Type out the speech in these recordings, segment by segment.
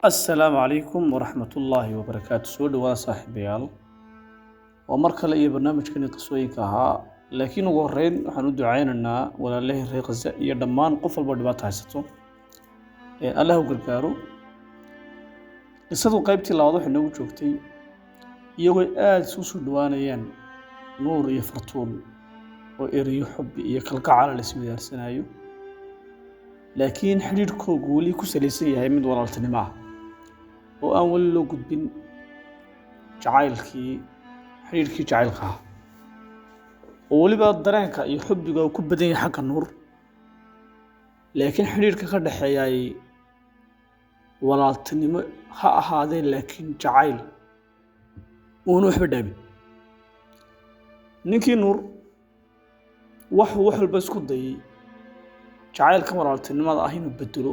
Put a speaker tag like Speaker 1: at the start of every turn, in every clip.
Speaker 1: Assalaamu calaykum waraxmatullaahi wabarakaatu. Soo dhawaada, saaxiibayaal. Waa mar kale iyo barnaamijkani qisooyinka ahaa. Laakiin ugu horreyn waxaan u ducaynaynaa walaalahii reer Gaza iyo dhammaan qof walba dhibaato haysato ee Allah u gargaaro. Qisadu qaybtii labaad waxay noogu joogtay iyagoo aada isugu soo dhawaanayaan Nuur iyo Fartuun, oo erayo xubbi iyo kalgacala la isweydaarsanaayo, laakiin xidhiidhkoogu weli ku salaysan yahay mid walaaltinimo ah oo aan weli loo gudbin jacaylkii, xidhiidhkii jacaylka ah, oo weliba dareenka iyo xubbiga uu ku badan yahay xagga Nuur, laakiin xidhiidhka ka dhexeeyay walaaltinimo ha ahaadee, laakiin jacayl uuna waxba dhaabin. Ninkii Nuur waxuu wax walba isku dayay jacaylkan walaaltinimada ah inuu bedelo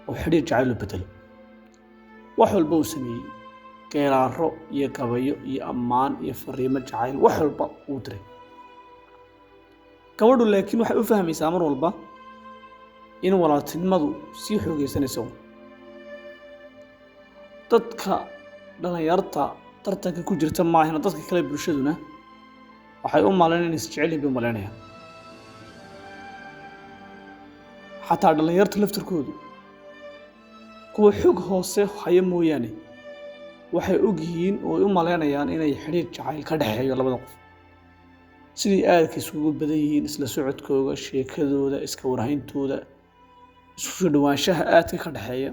Speaker 1: oo xidhiidh jacayl u bedelo. Wax walba uu sameeyey, geeraaro iyo gabayo iyo ammaan iyo fariimo jacayl, wax walba uu diray gabadhu, laakiin waxay u fahmaysaa mar walba in walaaltinimadu sii xoogeysanayso. Dadka dhalinyarta tartanka ku jirta maahina, dadka kale bulshaduna waxay u malayn inay isjecel yihiin bay u malaynayaan. Xataa dhalinyarta laftarkoodu, kuwa xog hoose haya mooyaane, waxay og yihiin oo ay u malaynayaan inay xidhiidh jacayl ka dhexeeyo labada qof, sidii aadka isugu badan yihiin, isla socodkooga, sheekadooda, iska warhayntooda, isku soo dhawaanshaha aadka ka dhexeeya.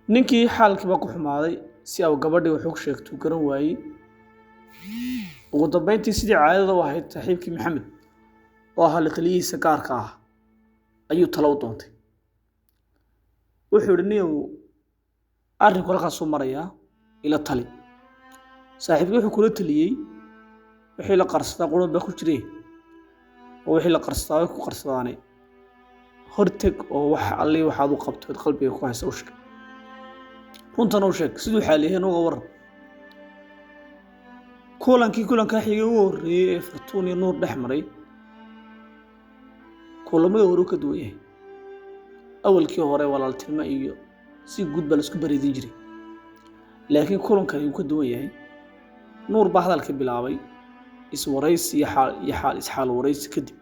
Speaker 1: Ninkii xaalkii baa ku xumaaday, si au gabadhii wuxuu ku sheegtuu garan waayey. Ugu dambeyntii, sidii caadada u ahayd, saaxiibkii Maxamed oo ahaa la taliyihiisa gaarka ah ayuu talo u doontay. Wuxuu idhi, "Niyow, arrinku halkaasuu marayaa, ila tali." Saaxiibkii wuxuu kula taliyey, wixii la qarsadaa qurun baa ku jire, oo wixii la qarsadaa way ku qarsadaane, horteg oo wax allii waxaad u qabto ood qalbiga ku haysa u sheeg, runtana u sheeg, siduu xaaliyaheen uga waran. Kulankii kulankaa xigay ugu horreeyey ee Fartuun iyo Nuur dhex maray, kulamadii hore u ka duwan yahay. Awalkii hore walaaltinimo iyo si guud baa laisku bareedin jiray, laakiin kulankani wuu ka duwan yahay. Nuur baa hadalka bilaabay. Iswaraysi iyo xaal iyo xaal isxaal waraysi kadib,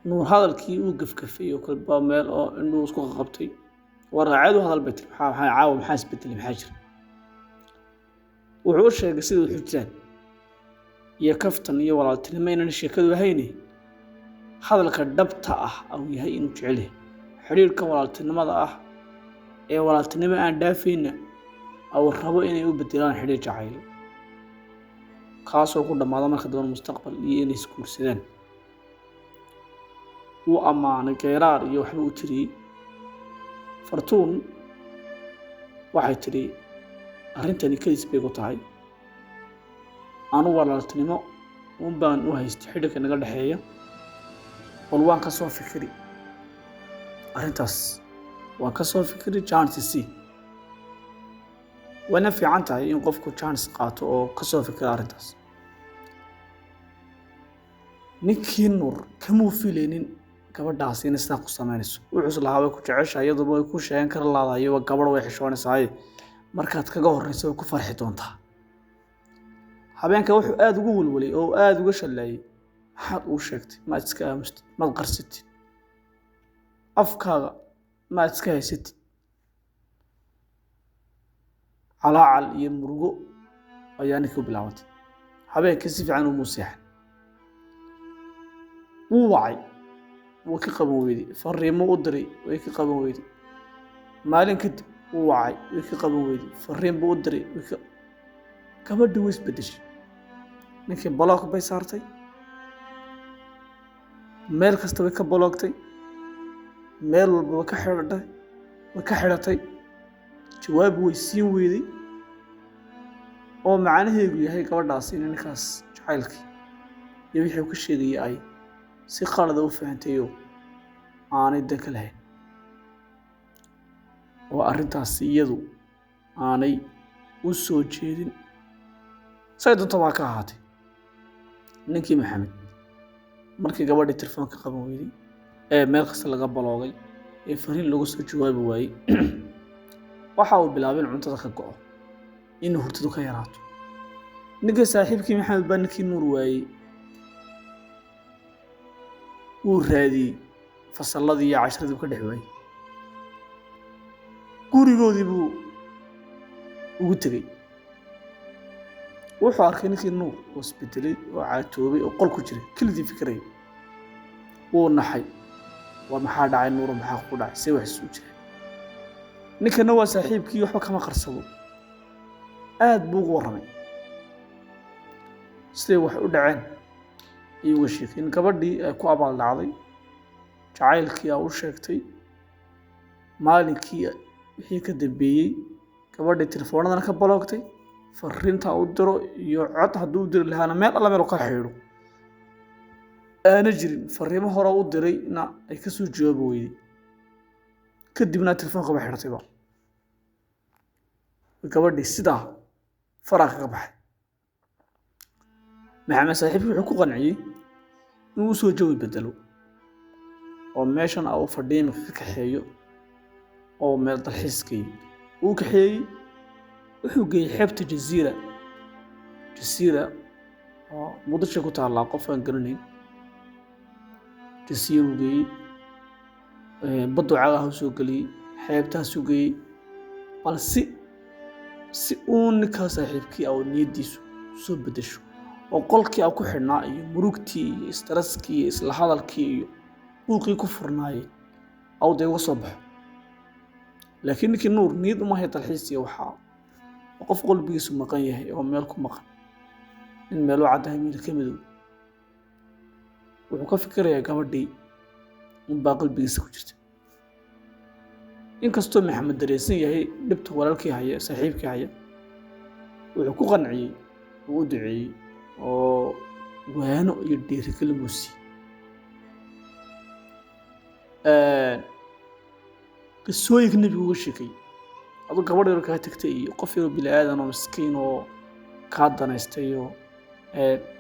Speaker 1: Nuur hadalkii uu gafgafay oo kalba meel oo indhuu isku qaqabtay. "Waa raacadu hadal," bay tiri. Maxaa caawa? Maxaa isbedelay? Maxaa jira?" Wuxuu u sheegay sida u xujaan iyo kaftan iyo walaaltinimo inaan sheekadu ahayne, hadalka dhabta ah uu yahay inuu jecel yahay, xidhiidhka walaaltinimada ah ee walaaltinimo aan dhaafayna uu rabo inay u bedelaan xidhiidh jacayl, kaasoo ku dhammaada marka dambe mustaqbal iyo inay isguursadaan. Wuu ammaanay, geeraar iyo waxba u tiriyey. Fartuun waxay tidhi, "Arrintani kadis bay ku tahay. Anu walaaltinimo un baan u haystay xidhiidhka naga dhexeeya. Bal waan ka soo fikiri arrintaas, waan ka soo fikiri, chance c." Wayna fiican tahay in qofku chance qaato oo ka soo fikira arrintaas. Ninkii Nuur kamuu filaynin gabadhaasi inay sidaa ku samaynayso. Wuxuus lahaa way ku jeceshahay, iyaduba way ku sheegan kara laadahay, waa gabadh, way xishoonaysaay, markaad kaga horreyso way ku farxi doontaa. Habeenka wuxuu aada ugu walwalay oo aada uga shallaayay, "Maxaad uu sheegtay? Maad iska aamustid? Maad qarsatid afkaaga? Maad iska haysatid?" Calaacal iyo murugo ayaa ninkii u bilaabantay. Habeenkii si fiican umuu seexan. Wuu wacay, wuu ka qaban weyday. Fariimo u diray, way ka qaban weyday. Maalin kadib wuu wacay, way ka qaban weyday. Fariin buu u diray, way ka gabadhii way isbedeshay. Ninkii block bay saartay, meel kasta way ka block-tay, meel walba way ka xidhatay, way ka xidhatay. Jawaab way siin weyday, oo macnaheedu yahay gabadhaasi in ninkaas jacaylkii iyo wixii uu ka sheegayay ay si qalada u fahantayoo aanay dan ka lahayn, oo arrintaasi iyadu aanay u soo jeedin. Say doonto baa ka ahaatay. Ninkii Maxamed markii gabadhii telefoonka qaban weyday ee meel kasta laga block-gay Ee fariin looga soo jawaabi waayey, waxa uu bilaabay in cuntada ka go'o, inuu hurtadu ka yaraato. Ninkii saaxiibkii Maxamed baa ninkii Nuur waayey. Wuu raadiyey, fasalladii iyo casharadii buu ka dhex waayey. Gurigoodii buu ugu tegey. Wuxuu arkay ninkii Nuur oo isbedelay oo caatoobay oo qol ku jira, keligii fikiraya. Wuu naxay. Waa maxaa dhacay, Nuuro? Maxaa ku dhacay? See wax isu jiraan? Ninkana waa saaxiibkii, waxba kama qarsado. Aad buu ugu warramay siday wax u dhaceen ayuu uga sheekay, in gabadhii ay ku abaal dhacday jacaylkii aa u sheegtay. Maalinkii wixii ka dambeeyey gabadhii telefoonadana ka baloogtay, fariinta u diro iyo cod hadduu u diri lahaana meel alla meel ka xidhiidho aana jirin. Fariimo hore u dirayna ay kasoo jawaabi weyday. Kadibna telefoonka ba xidhatayba gabadhii, sidaa faraa kaga baxay. Maxamed saaxiibkii wuxuu ku qanciyey inuu usoo jawi bedelo oo meeshan uu fadhiya imika ka kaxeeyo oo meel dalxiis geeyo. Uu kaxeeyey, wuxuu geeyey xeebta Jaziira. Jasiira oo Muqdisho ku taallaa, qof aan garanayn. Jasiiruu geeyey, baddu cagaha u soo geliyey, xeebtaasuu geeyey, bal si uu ninkaa saaxiibkii ah oo niyaddiisu soo beddesho oo qolkii a ku xidhnaa iyo murugtii iyo stresskii iyo isla hadalkii iyo buuqii ku furnaayey awda uga soo baxo. Laakiin ninkii Nuur niyad uma hay dalxiis iyo waxaa. Qof qalbigiisu maqan yahay oo meel ku maqan, nin meel u caddahay meel ka madow. Wuxuu ka fikirayaa gabadhii unbaa qalbigiisa ku jirta. Inkastoo Maxamed dareensan yahay dhibta walaalkii haya, saaxiibkii haya, wuxuu ku qanciyey oo u duceeyey oo waano iyo dhiirigelin buu siiyey. Qisooyinka nebigu uga sheekay, aduu gabadh yar kaa tagtay iyo qof yaroo bini aadan oo miskiin oo kaa danaystay oo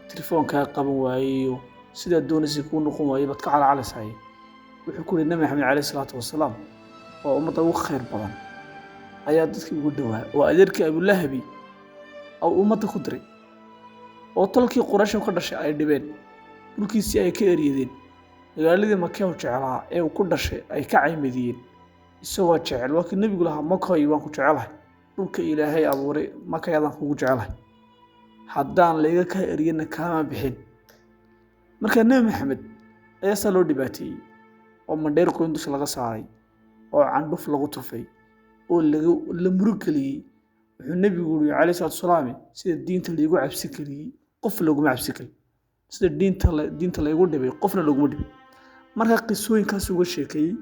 Speaker 1: telefoon kaa qaban waayey iyo sidaa doonaysay kuu noqon waayey baad ka calacalaysay. Wuxuu ku yihi, Nabi Maxamed caleyhi salaatu wasalaam oo ummadda ugu khayr badan ayaa dadkii ugu dhowaa oo adeerkii Abulahabi oo ummadda ku diray oo tolkii Quraysha ka dhashay ay dhibeen, dhulkiisii ay ka eryadeen, magaaladii Makee uu jeclaa ee uu ku dhashay ay ka caymadiyeen, isagoo jecel. Waa kii nebigu lahaa, "Makoy, waan ku jecelahay, dhulka Ilaahay abuuray Makay adaan kugu jecelahay, haddaan layga kaa eryana kaama bixin." Marka Nebi Maxamed ayaa saa loo dhibaateeyey oo mandheer qoyn dusha laga saaray oo candhuf lagu tufay oo la murug geliyey. Wuxuu nebigu yiri calayhi salaatu wasalaam, "Sida diinta laygu cabsi geliyey qof laguma cabsi gelin, sida diinta laygu dhibay qofna laguma dhibin." Marka qisooyinkaas uga sheekeeyey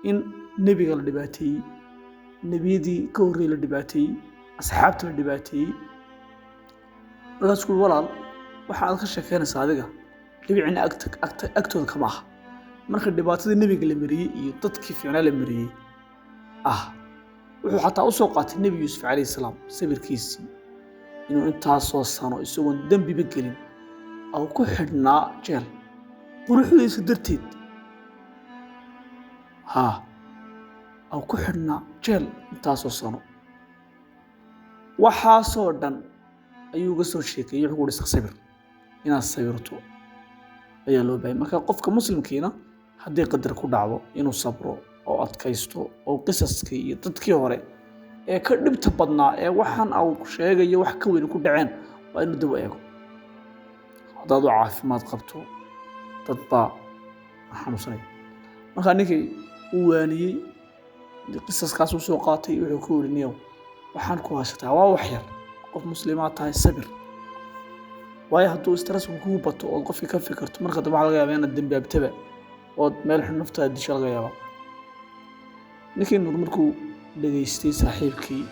Speaker 1: in nebiga la dhibaateeyey, nebiyadii ka horreeyey la dhibaateeyey, asxaabta la dhibaateeyey. Markaasuu kuri, "Walaal, waxa aad ka sheekeynaysaa adiga dhibicina agtooda kama aha." Marka dhibaatadii nebiga la mariyey iyo dadkii fiicnaa la mariyey ah, wuxuu xataa u soo qaatay Nebi Yuusuf calayhi salaam sawirkiisii, inuu intaasoo sano isagoon dembiba gelin oo ku xidhnaa jeel quruxdiisa darteed, haa, oo ku xidhnaa jeel intaasoo sano. Waxaasoo dhan ayuu uga soo sheekeeyey. Wuxuu ku uhi, "Sabir, inaad sabirto ayaa loo bahay." Marka qofka muslimkiina haddii qadar ku dhacdo inuu sabro oo adkaysto oo qisaskii iyo dadkii hore ee ka dhibta badnaa ee waxaan au sheegayo wax ka weyn ku dhaceen waa inuu dib u eego. Haddaad u caafimaad qabto, dad baa xanuunsanaya. Markaa ninkii uu waaniyey, qisaskaas uu soo qaatay, wuxuu ku yidhi, "Niyow, waxaan ku haysataa waa wax yar, qof muslimaad tahay, sabir." Waayo hadduu stressku kugu bato ood qofkii ka fikirto, marka dambe waxaa laga yaabaa inaad dembaabtaba ood meel xun naftaada disho laga yaabaa. Ninkii Nuur markuu dhegaystay saaxiibkii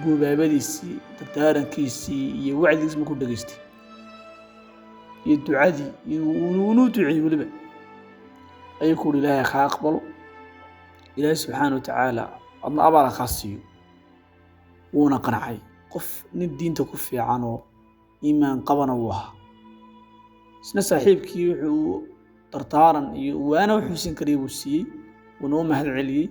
Speaker 1: guubaabadiisii, dardaarankiisii iyo wacdigiisii markuu dhegaystay iyo ducadii iyo unuu duceeyey weliba, ayuu ku uhi, "Ilaahay kaa aqbalo, Ilaahay subxaana watacaala adna abaala kaa siiyo." Wuuna qancay. Qof nin diinta ku fiican oo iimaan qabana wuu ahaa. Isna saaxiibkii wuxuu dardaaran iyo waana wuxuu siin karayay buu siiyey. Wuu noo mahad celiyey,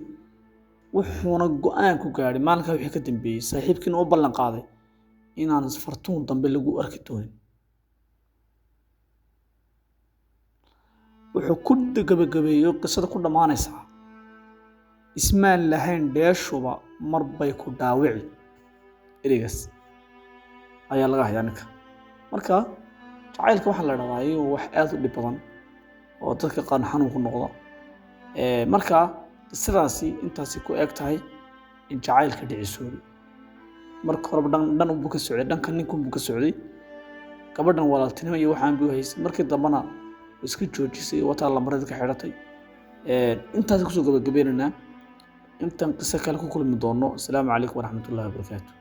Speaker 1: wuxuuna go-aan ku gaadhay maalinkaa wixii ka dambeeyey, saaxiibkiina u ballan qaaday inaan Fartuun dambe lagu arki doonin. Wuxuu ku gabagabeeyey oo qisada ku dhammaanaysaa: ismaan lahayn dheeshuba mar bay ku dhaawici. Ereygaas ayaa laga hayaa ninka. Marka jacaylka waxaa la dhahdaa iyagu wax aad u dhib badan oo dadka qaarna xanuun ku noqda. Marka qisadaasi intaasi ku eg tahay in jacaylka dhicisoobay. Marka horeba dhan dhan unbuu ka socday, dhanka ninkunbuu ka socday, gabadhan walaaltinimo iyo waxaan buu haysay, markii dambena way iska joojisay, wataa lambaradii ka xidhatay. Intaas kusoo gabagabeynaynaa, intaan qiso kale ku kulmi doono. Asalaamu calaykum waraxmatullahi wabarakaatu.